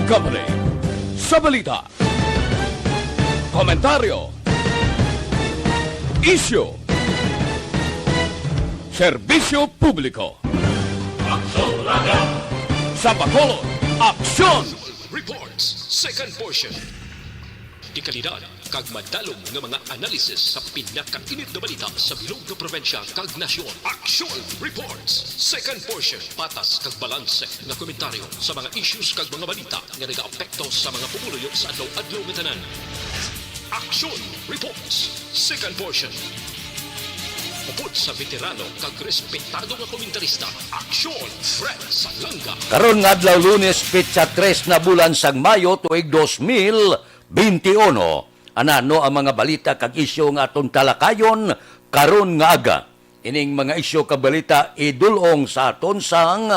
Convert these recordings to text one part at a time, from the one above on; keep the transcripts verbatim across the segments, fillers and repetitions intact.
Coverage sa balita, komentaryo, isyu, serbisyo publiko. Sa Bacolod, aksyon! Reports, second portion. Dekalidad kag madalom nga mga analysis sa pinakainit nga balita sa bilog nga probinsya kag nasyon. Action Reports, second portion. Patas kag balanse nga komentaryo sa mga issues kag mga balita nga nagaapekto sa mga pumuluyo sa adlaw-adlaw nga tanan. Action Reports, second portion. Upod sa veterano kag respetado nga komentarista, Action Fred Salanga. Karon nga adlaw, Lunes, petsa tres na bulan sang Mayo, tuig dos mil benti uno. Anano ang mga balita kag isyu nga aton talakayon karon nga aga? Ining mga isyu kag balita idul-ong sa aton sang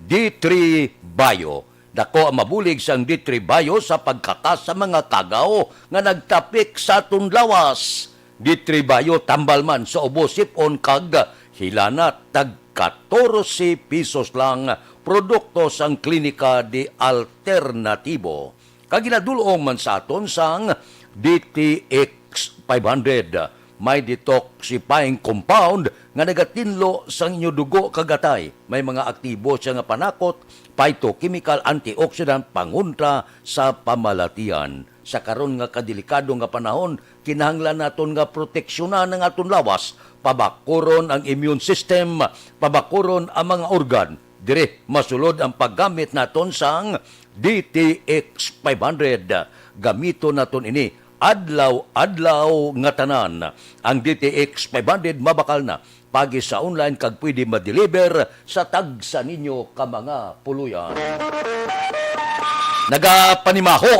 D three Bio. Dako ang mabulig sang D three Bio sa pagkaka sa mga kagaw nga nagtapik sa aton lawas. D three Bio tambal man sa ubo, sip-on kag hilanat, tag katorse pesos lang, produkto sang Klinika de Alternatibo. Kag ginadul-ong man sa aton sang D T X five hundred. May detoxifying compound nga nagatinlo sang inyo dugo kag atay. May mga aktibo siya nga panakot, phytochemical, antioxidant, pangontra sa pamalatian. Sa karon nga kadelikado nga panahon, kinahanglan naton nga proteksyonan ang aton lawas, pabakuron ang immune system, pabakuron ang mga organ. Diri masulod ang paggamit naton sang D T X five hundred. Gamiton naton ini adlaw-adlaw nga tanan. Ang D T X five hundred mabakal na, paagi sa online kag pwede ma-deliver sa tagsa ninyo ka mga puloy-an. Nagapanimaho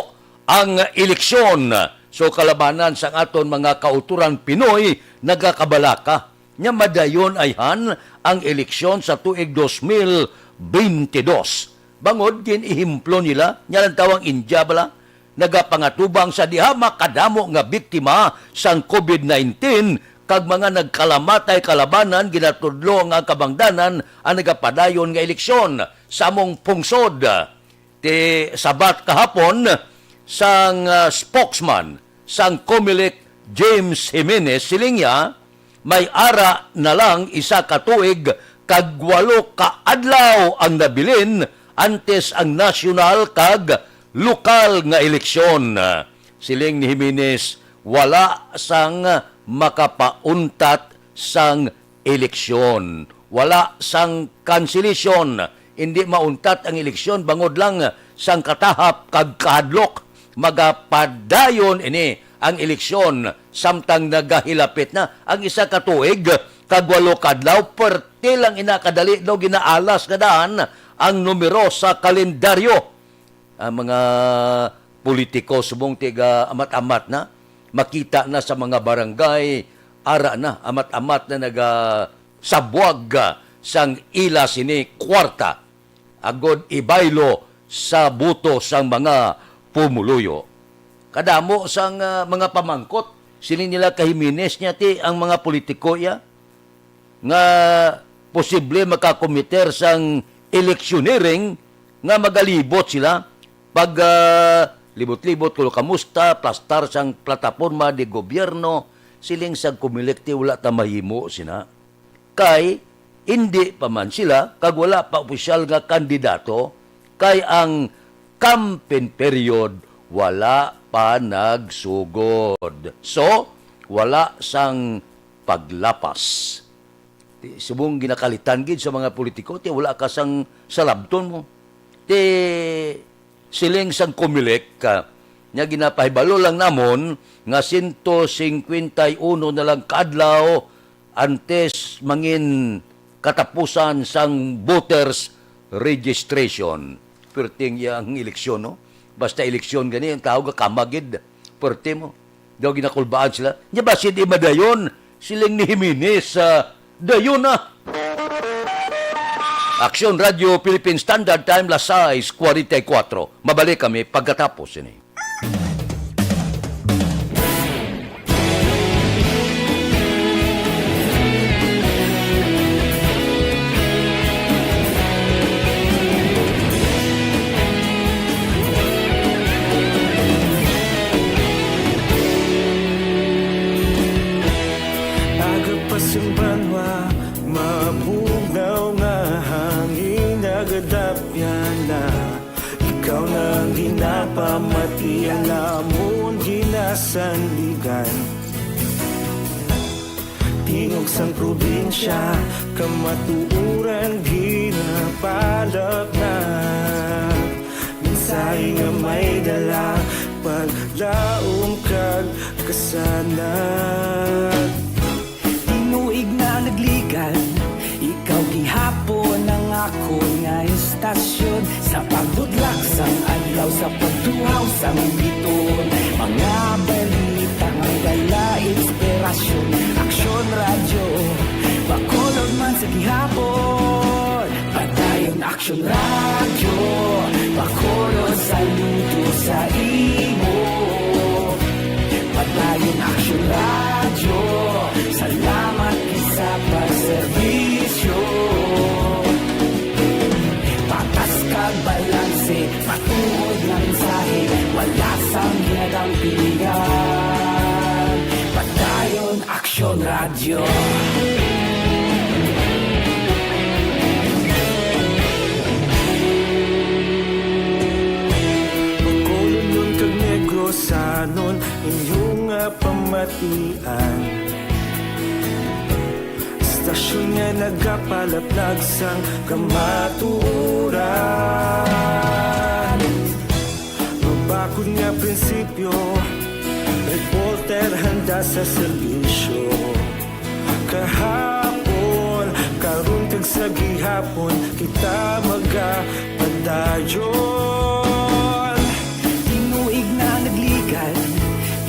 ang eleksyon. So, kalabanan sang aton mga kautoran Pinoy nagakabalaka nga madayon ayhan ang eleksyon sa tuig dos mil benti dos. Bangod gin-ehemplo nila, nya lang tawang India bala, nagapangatubang sa diha makadamo nga biktima sang covid nineteen, kag mga nagkalamatay kalabanan, ginatudlo nga kabangdanan ang nagapadayon nga eleksyon sa among pungsod. Ti sabat kahapon sang, ah, spokesman sang Comelec, James Jimenez, siling niya, may ara na lang isa ka tuig kag walo ka adlaw ang nabilin antes ang nasyonal kag lokal nga eleksyon. Siling ni Jimenez, wala sang makapauntat sang eleksyon. Wala sang cancellation. Hindi mauntat ang eleksyon bangod lang sang katahap kag kahadlok. Magapadayon ini ang eleksyon samtang nagahilapit na ang isa ka tuig kag walo ka adlaw. Perti lang ina kadali daw ginaalas nga daan ang numero sa kalendaryo. Ang mga politiko subong tiga amat-amat na, makita na sa mga barangay, ara na, amat-amat na nagasabwag, ah, sang ila sini kwarta, agod ibaylo sa buto sang mga pumuluyo. Kadamo sang, ah, mga pamangkot, siling nila ka Jimenez niya ti ang mga politiko iya nga posible makakomiter sang electioneering nga magalibot sila pag, ah, libot-libot kuno kamusta, plastar sang plataporma de gobierno, siling sang Comelec ti wala ta mahimo sina. Kay indi pa man sila kag wala pa opisyal nga kandidato, kay ang campaign period wala pa nagsugod. So, wala sang paglapas. Ti, subong ginakalitan gid sa mga politiko, ti wala ka sang salabton mo. Ti siling sang Comelec, ah, nga ginapahibalo lang namon nga sento singkwenta y uno na lang ka adlaw antes mangin katapusan sang voters registration. Perting iya ang eleksyon, no? Basta eleksyon gani, ang tao gakamagid. Perte mo. Daw ginakulbaan sila. Nya basin di madayon, siling ni Jimenez, ah, dayon na. Aksyon Radio Philippine Standard Time, las sais cuarenta y cuatro. Mabalik kami pagkatapos ini. Pamati ang amon ginasandigan. Tingog sang probinsya, kamatuoran ginapalapnag. Mensahe nga may dala, paglaom kag kasanag. Tinuig na nagligan, ikaw gihapon ang akon nga istasyon. Sa pagbudlak sang adlaw, sa pagtuhaw sang bituon, mga balita nga dala inspirasyon. Aksyon Radyo, Bacolod man sa gihapon. Padayon Aksyon Radyo, Bacolod, saludo sa imo. Padayon Aksyon Radyo, salamat gid sa pagserbisyo. Patas kag balanse, matuod nga mensahe, wala sang ginadampigan. Padayon Aksyon Radyo. Bacolodnon kag Negrosanon, inyo nga pamatian. Istasyon nga nagapalaplag sang kamatuoran. Mabakod nga prinsipyo, reporter handa sa serbisyo. Kahapon, karon kag sa gihapon, kita magapadayon. Tinuig na nagligan,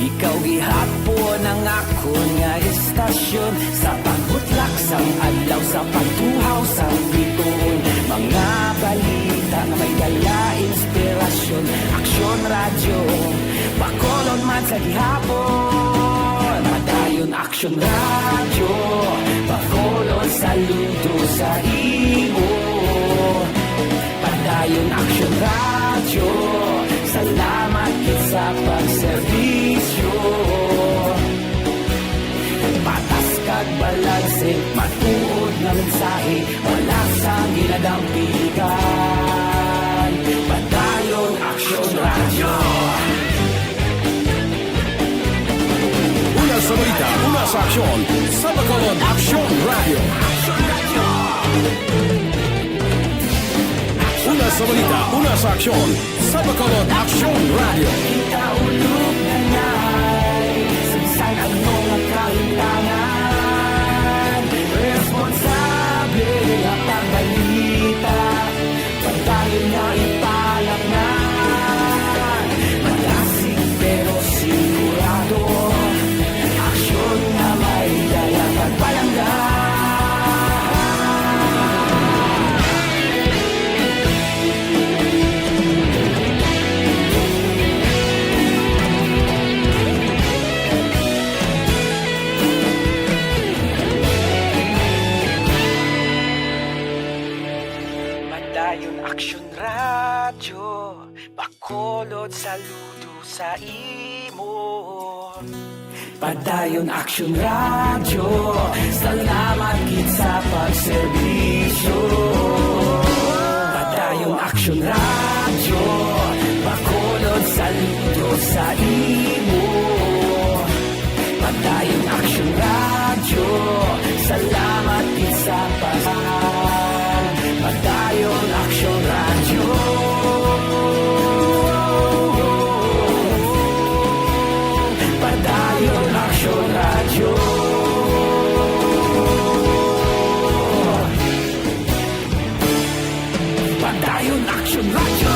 ikaw gihapon ang akon nga istasyon. Sa pagbutlak sang adlaw, sa pagtuhaw sang bituon, mga balita nga may dala inspirasyon. Aksyon Radyo, Bacolod man sa gihapon. Padayon Aksyon Radyo, Bacolod, saludo sa imo. Padayon Aksyon Radyo, salamat gid sa pagserbisyo. Patas kag balanse, matuod nga mensahe, wala sang ginadampigan. Padayon Aksyon Radyo. Una sa balita, una sa aksyon, sa Bacolod Aksyon Radyo. Una sa balita, una sa aksyon, sa Bacolod Aksyon Radyo. Kita ulog na ngay, sa bisan ano nga kahintangan, responsable nga pagbalita. Padayon nga ipalapngan, malasig pero sigurado. Aksyon nga may dala kag palangga. Padayon Aksyon Radyo, Bacolod, saludo sa imo. Padayon Aksyon Radyo, salamat gid sa pagserbisyo. Padayon Aksyon Radyo, Bacolod, saludo sa imo. Padayon Aksyon Radyo, salamat gid sa pag-, Padayon Aksyon Radyo. Padayon Aksyon Radyo. Padayon Aksyon Radyo.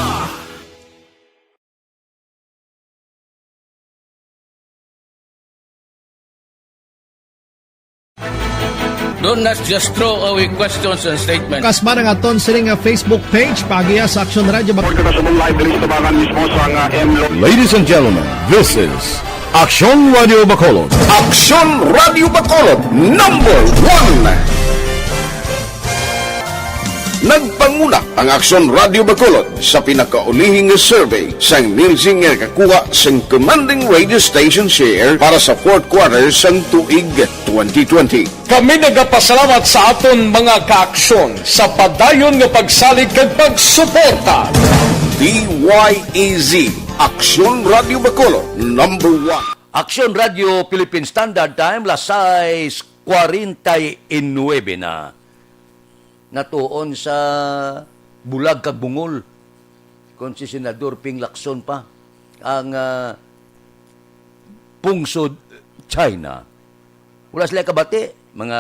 Don't not just throw away questions and statements. Kasba ang aton sini nga Facebook page, paagiha sa Aksyon Radyo Bac-, Report ka sa live diri sa tabangan mismo sa nga M Lo- Ladies and gentlemen, this is Aksyon Radio Bacolod. Aksyon Radio Bacolod, number one. Nagpanguna ang Aksyon Radio Bacolod sa pinakaulihi nga survey sang Nielsen nga nakakuha sang commanding radio station share para sa fourth quarter sang tuig twenty twenty. Kami nagapasalamat sa aton mga kaaksyon sa padayon nga pagsalig kag pagsuporta. D Y E Z Aksyon Radio Bacolod, number one. Aksyon Radio Philippine Standard Time, las sais cuarenta y nueve na. Natuon sa bulag kag bungol kon si Senador Ping Lacson pa ang, ah, pungsod China. Wala sila kabati, mga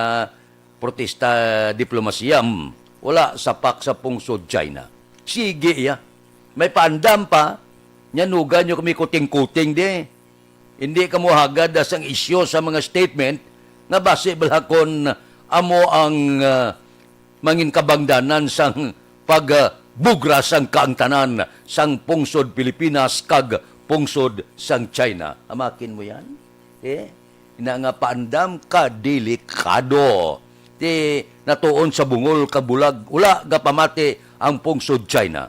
protesta, diplomasiya, mm, wala sapak sa pungsod China. Sige, iya. May paandam pa, nya nuga nyo kami kuting-kuting di. Hindi kamo hagad sang isyu sa mga statement nga basi bala kon amo ang, ah, mangin kabangdanan sang pagbugra sang kaangtanan sang pungsod Pilipinas kag pungsod sang China. Amakin mo yan? Eh? Ina nga paandam ka delikado. Ti natuon sa bungol kag bulag, wala gapamati ang pungsod China.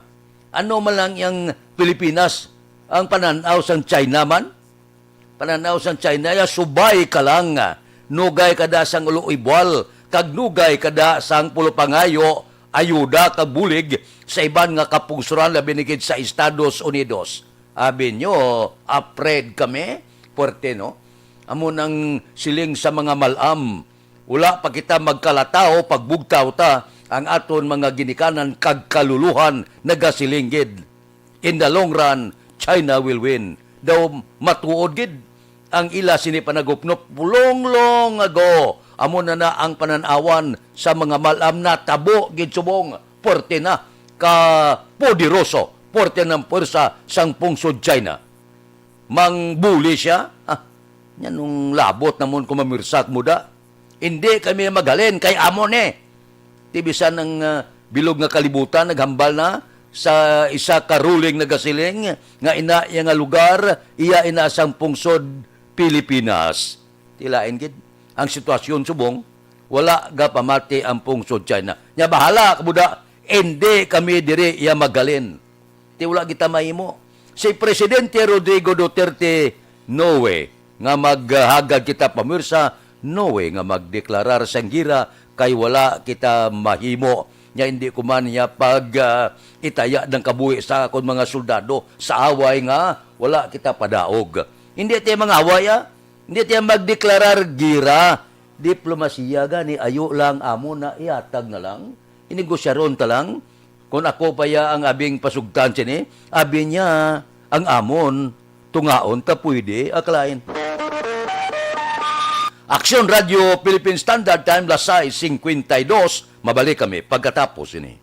Ano man lang yang Pilipinas, ang panan-aw sang China man? Panan-aw sang China, ya subay ka lang. Nugay ka da sang ulo ibwal, kag nugay ka da sang pulo pangayo, ayuda kag bulig sa iban nga kapungsoran, labi na gid sa Estados Unidos. Abi nyo, afraid kami? Puwerte, no? Amo nang siling sa mga mal-am, wala pa kita magkalataw, pagbugtaw ta, ang aton mga ginikanan kag kaluluhan nagasiling gid. In the long run, China will win. Daw matuod gid ang ila sini panagupnop long, long ago. Amo na na ang panan-awan sa mga mal-am, natabo gid subong. Puwerte na ka poderoso, puwerte ng puwersa sang pungsod China. Mangbuli siya? Ah, nya nung labot namon kung mamirsak mo da. Hindi kami maghalin kay amo ni. Ti bisan ang, ah, bilog nga kalibutan naghambal na sa isa ka ruling nagasiling nga ina iya nga lugar, iya ina sang pungsod Pilipinas. Ti lain gid ang sitwasyon subong, wala gapamati ang pungsod China. Nya bahala ka buda, hindi kami diri iya maghalin. Ti wala kita mahimo. Si Presidente Rodrigo Duterte, no way nga maghagad kita pamwersa, no way nga magdeklarar sang gira kay wala kita mahimo. Nya hindi ko man niya pag, ah, itaya ng kabuhi sa akon mga soldado sa away nga wala kita padaog. Hindi tayo mangaway, ah. Hindi tayo magdeklarar gira. Diplomasiya gani, ayo lang amo na ihatag na lang. Inegosyaron ta lang. Kung ako pa ya ang abing pasugtan sini, abi niya ang amon, tungaon ta pwede, akalain. Aksyon Radio Philippine Standard Time, las sais cincuenta y dos. Mabalik kami pagkatapos ini.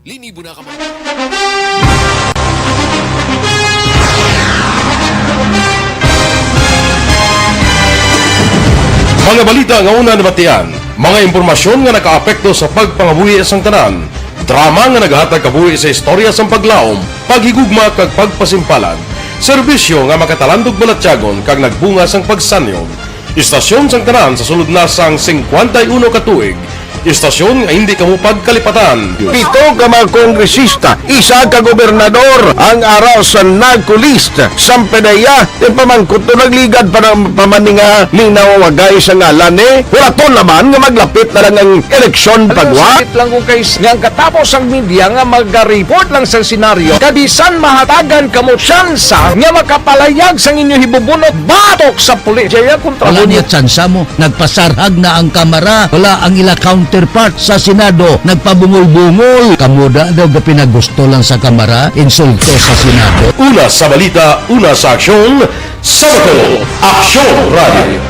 Linibo na ka mga Mga balita nga una nabatian, mga impormasyon nga nakaapekto sa pagpangabuhi sang tanan, drama nga nagahatag kabuhi sa istorya sang paglaom, paghigugma kag pagpasimpalan, serbisyo nga makatalandog balatyagon kag nagbunga sang pagsanyog. Istasyon sang tanan sa sulod na sang singkwenta y uno ka tuig. Istasyon nga hindi kamo pagkalipatan. Pito ka mga kongresista, isa ka gobernador ang ara sa NAGCO list. Sampadaya, yung pamangkot to nagligad pa ng pamaninga ning nawawagay sa ngalan ni. Wala to naman nga maglapit na lang ang eleksyon pagwa. Sakit lang kung kay nga ang katapos ang media nga magariport lang sa senaryo. Kabisan mahatagan kamo tsansa nga makapalayag sang inyo hibubunot batok sa pulis. Jaya kontra Wala mo niya tsansa mo. Nagpasarhag na ang Kamara. Wala ang ila counterpart sa Senado. Nagpabungol-bungol. Kamuda daw gapinagusto lang sa Kamara. Insulto sa Senado. Una sa balita, una sa aksyon, sa Bacolod, Aksyon Radio.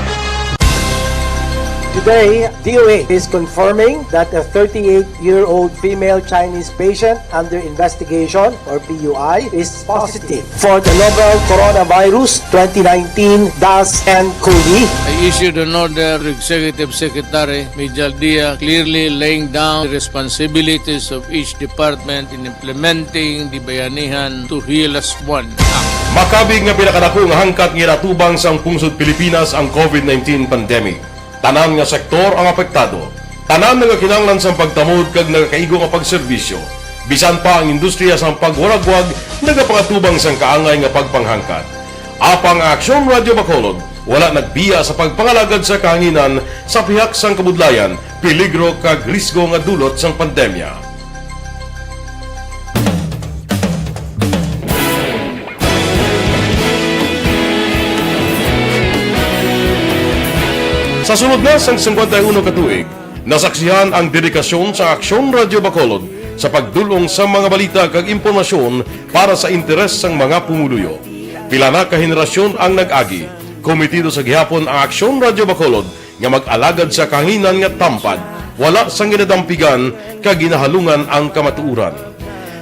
Today, D O A is confirming that a thirty-eight-year-old female Chinese patient under investigation, or P U I, is positive for the novel coronavirus twenty nineteen dash N coli. I issued an order to Executive Secretary Mijal Dia, clearly laying down the responsibilities of each department in implementing the Bayanihan to Heal Us One Act. Makabig nga pinakadako nga hangkat nga ginatubang sang pungsod Pilipinas ang COVID nineteen pandemic. Tanan nga sektor ang apektado. Tanan nagakinahanglan sang pagtamod kag nagakaigo nga pagserbisyo. Bisan pa ang industriya sang pagwaragwag nagapangatubang sang kaangay nga pagpanghangkat. Apang ang Aksyon Radio Bacolod wala nagbiya sa pagpangalagad sa kahanginan sa pihak sang kabudlayan, peligro kag risgo nga dulot sang pandemya. Sa sulod na sang singkwenta y uno ka tuig, nasaksihan ang dedikasyon sa Aksyon Radyo Bacolod sa pagdul-ong sa mga balita kag impormasyon para sa interes sang mga pumuluyo. Pila na ka henerasyon ang nag-agi. Komitido sa gihapon ang Aksyon Radyo Bacolod nga mag-alagad sa kahanginan nga tampad, wala sang ginadampigan kag ginahalungan ang kamatuoran.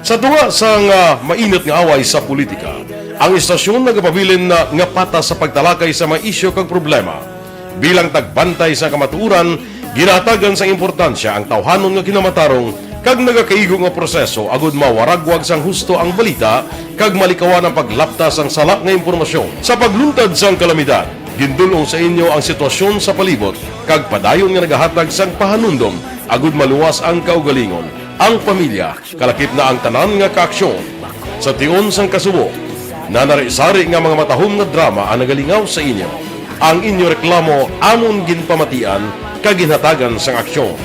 Sa tunga sang, ah, mainit nga away sa politika, ang istasyon nagapabilin na nga patas sa pagtalakay sa mga isyu kag problema. Bilang tagbantay sa kamatuoran, ginahatagan sang importansya ang tawhanon nga kinamatarong kag nagakaigo nga proseso agud mawaragwag sang husto ang balita kag malikawan ang paglapta sang sala nga impormasyon. Sa pagluntad sang kalamidad, gindul-ong sa inyo ang sitwasyon sa palibot kag padayon nga nagahatag sang pahanumdom agud maluwas ang kaugalingon, ang pamilya, kalakip na ang tanan nga kaaksyon. Sa tion sang kasubo, nanari-sari nga mga matahom nga drama ang nagalingaw sa inyo. Ang inyo reklamo amon ginpamatian kag ginhatagan sang aksyon.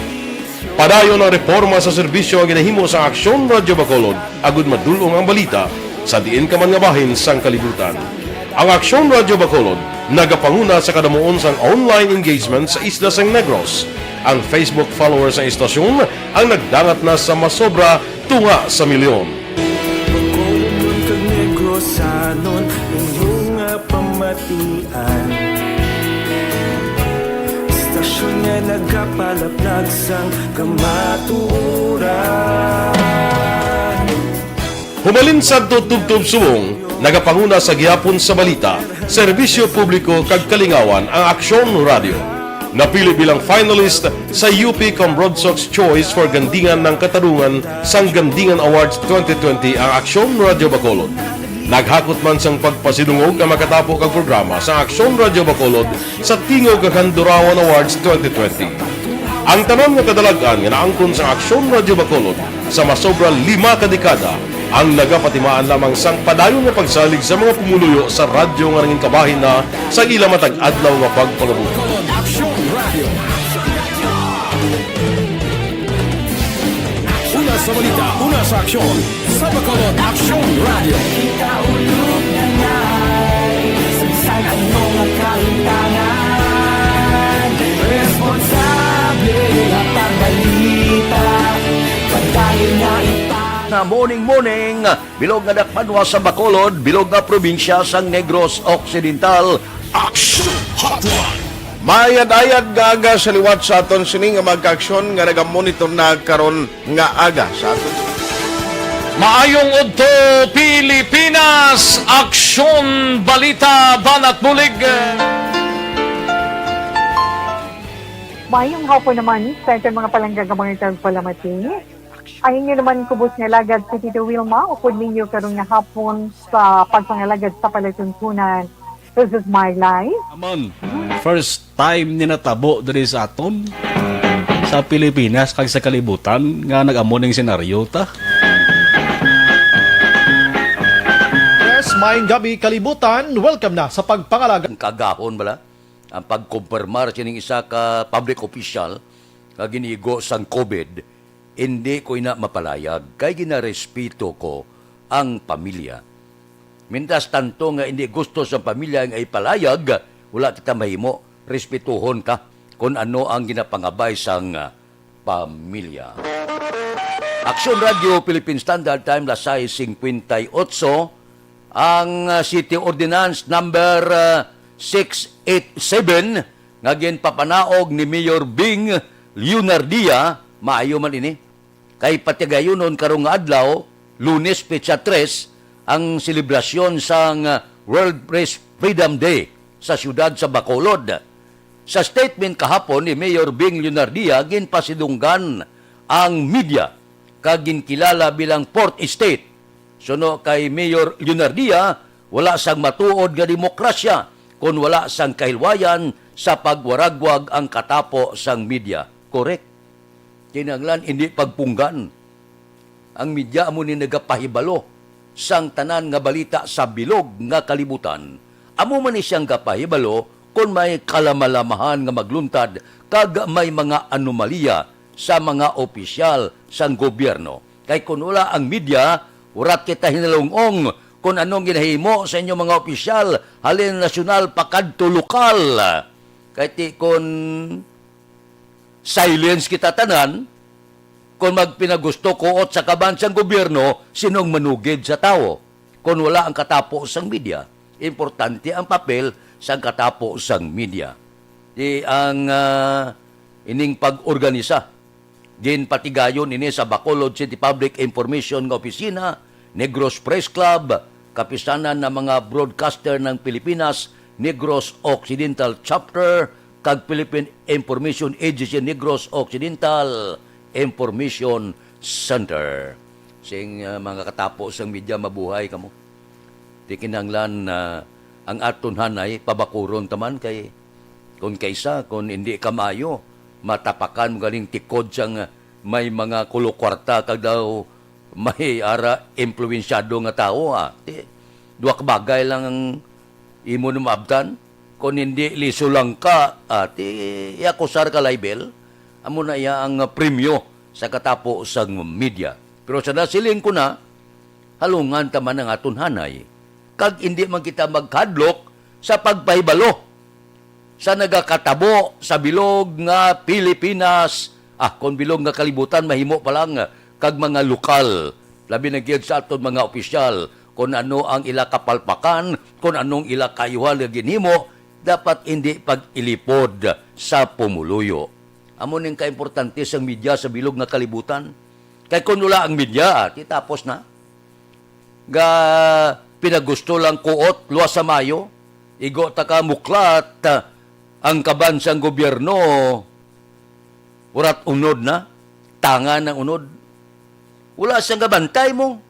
Padayon ang reporma sa serbisyo nga ginahimo sa Aksyon Radyo Bacolod agud madul-ong ang balita sa diin ka man nga bahin sang kalibutan. Ang Aksyon Radyo Bacolod nagapanguna sa kadamuon sang online engagement sa isla sang Negros. Ang Facebook followers sang istasyon ang nagdangat na sa masobra tunga sa milyon. Bacolodnon kag Negrosanon, inyo nga pamatian. Istasyon nga nagapalaplag sang kamatuoran. Humalin sadto tubtob subong, nagapanguna sa gihapon sa balita, serbisyo publiko kag kalingawan ang Aksyon Radio. Napili bilang finalist sa U P Cambrodsoc's Choice for Gandingan ng Katarungan sang Gandingan Awards twenty twenty ang Aksyon Radio Bacolod. Naghakot man sang pagpasidungog ang makatapo kag programa sa Aksyon Radio Bacolod sa Tingog kag Handurawan Awards twenty twenty. Ang tanan nga kadalag-an nga naangkon sa Aksyon Radio Bacolod sa masobra lima ka dekada ang nagapatimaan lamang sang padayon nga pagsalig sa mga pumuluyo sa radyo nga nangin kabahin na sa ila matag adlaw nga pagpangabuhi. Aksyon Radio. Una sa balita, una sa aksyon. Sa Bacolod Aksyon Radio. Kita ulog na nga, sa bisan ano nga kahitangan, responsable nga pagbalita, padayon nga ipa- Na morning, morning, bilog nga dakpanwa sa Bacolod, bilog nga probinsya sang Negros Occidental. Aksyon Hotline. Mayad-ayad nga aga sa liwat sa aton sini nga mga kaaksyon nga nagamonitor na karon nga aga sa aton. Maayong udto, Pilipinas! Aksyon, balita, banat, bulig. Maayong hapon naman sa aton mga palangga nga mga tagpalamati. Ang inyo naman kubos nga alagad si Tito Wilma, upod ninyo karon nga hapon sa pagpangalagad sa palatuntunan. This is my life. Amon, first time ni natabo diri sa aton, sa Pilipinas kag sa kalibutan nga nag-amo ning senaryo ta. Yes, maayong gabi, kalibutan. Welcome na sa pagpangalagad. Ang kagahon bala, ang pagkumpirmar sining isa ka public official nga ginigo sang COVID, hindi ko ina mapalayag kay ginarespeto ko ang pamilya. Mientras tanto nga hindi gusto sa pamilya nga ipalayag, wala kita mahimo. Respetuhon ka kung ano ang ginapangabay sang, ah, pamilya. Aksyon Radio Philippine Standard Time, las sais cincuenta y ocho, ang, ah, City Ordinance Number, ah, six eight seven nga ginpapanaog ni Mayor Bing Leonardia, maayo man ini. Kay patigayunon karong nga adlaw, Lunes, petsa tres, ang selebrasyon sang World Press Freedom Day sa siyudad sa Bacolod. Sa statement kahapon ni Mayor Bing Leonardia, ginpasidunggan ang media kag ginkilala bilang fourth estate. Suno kay Mayor Leonardia, wala sang matuod nga demokrasya kon wala sang kahilwayan sa pagwaragwag ang katapo sang media. Correct. Kinahanglan hindi pagpunggan. Ang media amo ni nagapahibalo sang tanan nga balita sa bilog nga kalibutan. Amo man ni siyang gapahibalo kon may kalamalamahan nga magluntad kag may mga anomalya sa mga opisyal sang gobyerno. Kay kon wala ang media, wala kita hinalung-ong kon anong ginahimo sa inyong mga opisyal, halin nasyonal pakadto lokal. Kay ti kon silence kita tanan, kon magpinagusto kuot sa kaban sang gobyerno, sinong manugid sa tawo? Kon wala ang katapo sang media, importante ang papel sang katapo sang media. Di ang, ah, ining pag-organisa Ginpatigayon ini sa Bacolod City Public Information nga Opisina, Negros Press Club, Kapisanan ng mga Broadcaster ng Pilipinas, Negros Occidental Chapter, kag Philippine Information Agency Negros Occidental Information Center. Sing, ah, mga katapo sang media, mabuhay kamo. Di kinahanglan na ang aton hanay pabakuron ta man kay Kon kaysa, kon hindi ka maayo, matapakan mo ganing tikod sang may mga kulokwarta kag daw may ara impluwensyado nga tawo, ah. Ti, duha ka bagay lang ang imo na maabtan. Kon hindi liso lang ka, ah, ti, iakusar ka libel, amo na iya ang premyo sa katapo sang media. Pero sa nasiling ko na, halungan ta man ang aton hanay, kag indi man kita magkadlok sa pagpahibalo sa nagakatabo sa bilog nga Pilipinas, ah, kon bilog nga kalibutan, mahimo pa lang, kag mga lokal, labi na gyud sa aton mga opisyal, kon ano ang ila kapalpakan, kon anong ila kaayuhan nga ginhimo, dapat indi pag-ilipod sa pumuluyo. Amo ning kaimportante sang media sa bilog nga kalibutan. Kay kon wala ang media, ah, ti tapos na. Ga pinagusto lang kuot, luwas sa maayo. Igo ta ka muklat, ah, ang kaban sang gobyerno, urat unod na, tangan ang unod. Wala siyang gabantay mo.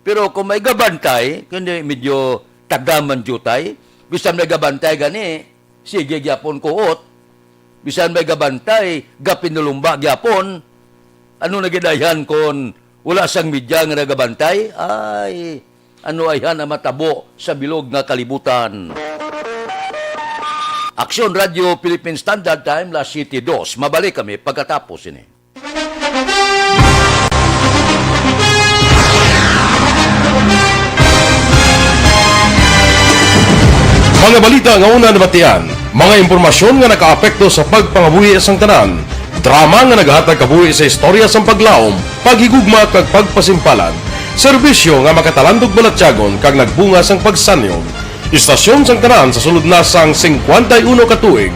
Pero kung may gabantay, kundi medyo tagaman jutay, bisan may gabantay gani, sige gyapon kuot. Bisan may gabantay, gapinulumba gyapon. Ano na gid ayhan kon wala sang media nga nagabantay? Ay, ano ayhan ang matabo sa bilog nga kalibutan? Aksyon Radio Philippine Standard Time, las siyete dos. Mabalik kami pagkatapos ini. Mga balita nga una nabatian, mga impormasyon nga nakaapekto sa pagpangabuhi sang tanan, drama nga naghatag kabuhi sa istorya sang paglaom, paghigugma kag pagpasimpalan, serbisyo nga makatalandog balatyagon kag nagbunga sang pagsanyog. Istasyon sang tanan sa sulod na sang singkwenta y uno ka tuig.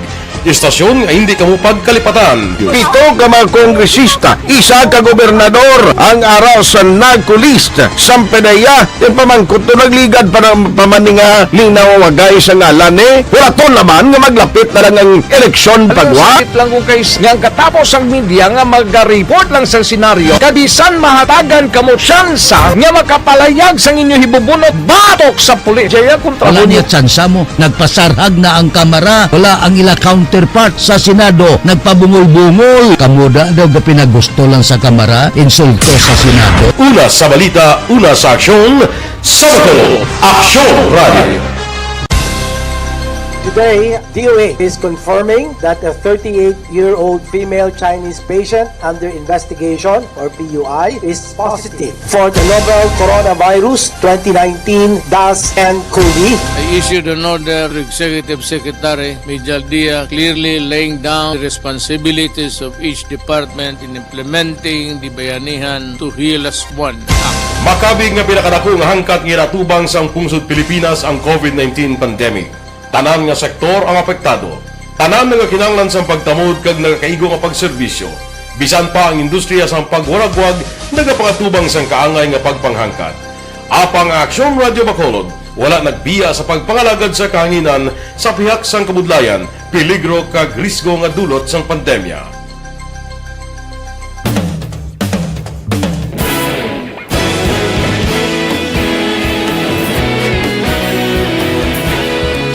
Istasyon nga hindi kamo pagkalipatan. Pito ka mga kongresista, isa ka gobernador ang ara sa NAGCOLEST. Sampanaya, yung pamangkot to nagligad pa ng pamaninga ni nawawagay sa ngalan ni. Wala to naman nga maglapit na lang ang eleksyon pagwa. Sakit lang kung kay nga ang katapos ang media nga magareport lang sa senaryo. Kabisan mahatagan kamo tsansa nga makapalayag sang inyo hibubunot batok sa pulis. Jaya kontra Wala mo niya tsansa mo. Nagpasarhag na ang Kamara. Wala ang ila counterpart sa Senado. Nagpabungol-bungol. Kamo da daw gapinagusto lang sa Kamara. Insulto sa Senado. Una sa balita, una sa aksyon, sa Bacolod, Aksyon Radio. Today, D O A is confirming that a thirty-eight-year-old female Chinese patient under investigation, or P U I, is positive for the novel coronavirus twenty nineteen dash N cov. I issued an order to Executive Secretary Mijal Dia, clearly laying down the responsibilities of each department in implementing the Bayanihan to Heal As One Act. Makabig nga pinakadako nga hangkat nga ginatubang sang pungsod Pilipinas ang COVID nineteen pandemic. Tanan nga sektor ang apektado. Tanan nagakinahanglan sang pagtamod kag nagakaigo nga pagserbisyo. Bisan pa ang industriya sang pagwaragwag nagapangatubang sang kaangay nga pagpanghangkat. Apang ang Aksyon Radyo Bacolod wala nagbiya sa pagpangalagad sa kahanginan sa pihak sang kabudlayan, peligro kag risgo nga dulot sang pandemya.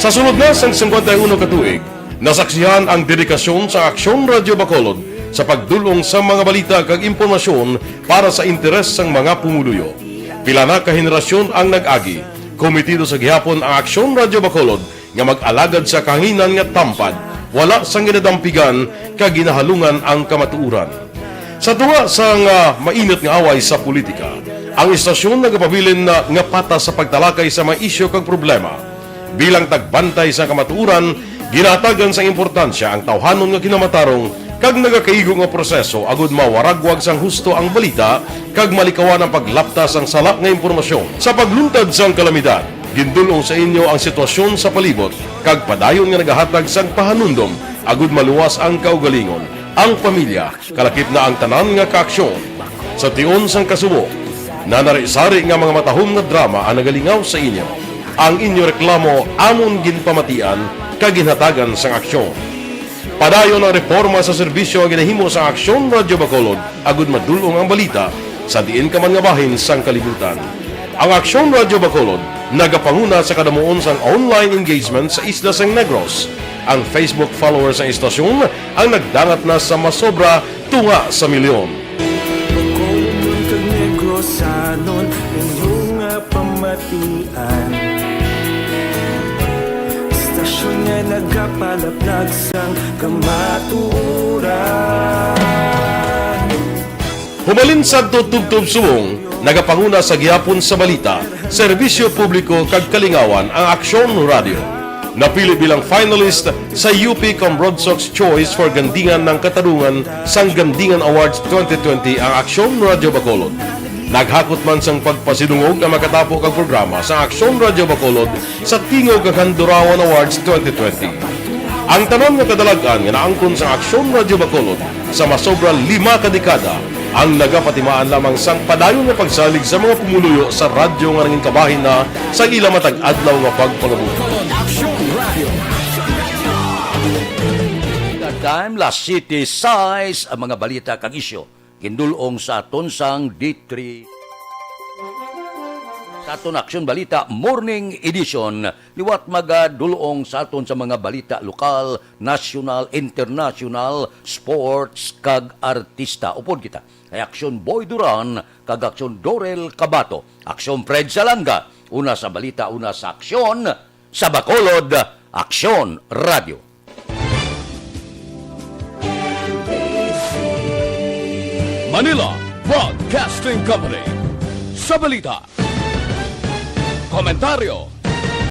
Sa sulod na sang singkwenta y uno ka tuig, nasaksihan ang dedikasyon sa Aksyon Radyo Bacolod sa pagdul-ong sa mga balita kag impormasyon para sa interes sang mga pumuluyo. Pila na ka henerasyon ang nag-agi. Komitido sa gihapon ang Aksyon Radyo Bacolod nga mag-alagad sa kahanginan nga tampad, wala sang ginadampigan kag ginahalungan ang kamatuoran. Sa tunga sang, ah, mainit nga away sa politika, ang istasyon nagapabilin na nga patas sa pagtalakay sa mga isyu kag problema. Bilang tagbantay sa kamatuoran, Ginahatagan sang importansya ang tawhanon nga kinamatarong kag nagakaigo nga proseso agud mawaragwag sang husto ang balita kag malikawan ang paglapta sang sala nga impormasyon. Sa pagluntad sang kalamidad, gindul-ong sa inyo ang sitwasyon sa palibot kag padayon nga nagahatag sang pahanumdom agud maluwas ang kaugalingon, ang pamilya, kalakip na ang tanan nga kaaksyon. Sa tion sang kasubo, nanari-sari nga mga matahom nga drama ang nagalingaw sa inyo. Ang inyo reklamo amon ginpamatian kag ginhatagan sang aksyon. Padayon ang reporma sa serbisyo nga ginahimo sang Aksyon Radyo Bacolod agud madul-ong ang balita sa diin ka man nga bahin sang kalibutan. Ang Aksyon Radyo Bacolod nagapanguna sa kadamuon sang online engagement sa isla sang Negros. Ang Facebook followers sang istasyon ang nagdangat na sa masobra tunga sa milyon. Bacolodnon kag Negrosanon, inyo nga pamatian. Istasyon nga nagapalaplag sang kamatuoran. Humalin sadto tubtob subong, nagapanguna sa gihapon sa balita, serbisyo publiko kag kalingawan ang Aksyon Radio. Napili bilang finalist sa U P Cambronsox Choice for Gandingan ng Katarungan sang Gandingan Awards twenty twenty ang Aksyon Radio Bacolod. Naghakot man sang pagpasidungog ang makatapo kag programa sa Aksyon Radio Bacolod sa Tingog kag Handurawan Awards twenty twenty. Ang tanan nga kadalag-an nga naangkon sang Aksyon Radio Bacolod sa masobra lima ka dekada ang nagapatimaan lamang sang padayon nga pagsalig sa mga pumuluyo sa radyo nga nangin kabahin na sa ila matag adlaw nga pagpangabuhi. Aksyon Radio. Time, las siyete sais ang mga balita kag isyu. Gindul-ong sa aton sang D three. Sa aton Aksyon Balita Morning Edition, liwat magadul-ong sa aton sa mga balita lokal, nasyonal, internasyonal, sports, kag artista. Upod kita kay Aksyon Boy Duran kag Aksyon Dorel Cabato, Aksyon Fred Salanga, una sa balita, una sa aksyon, sa Bacolod, Aksyon Radio. Manila Broadcasting Company. Sa balita, komentaryo,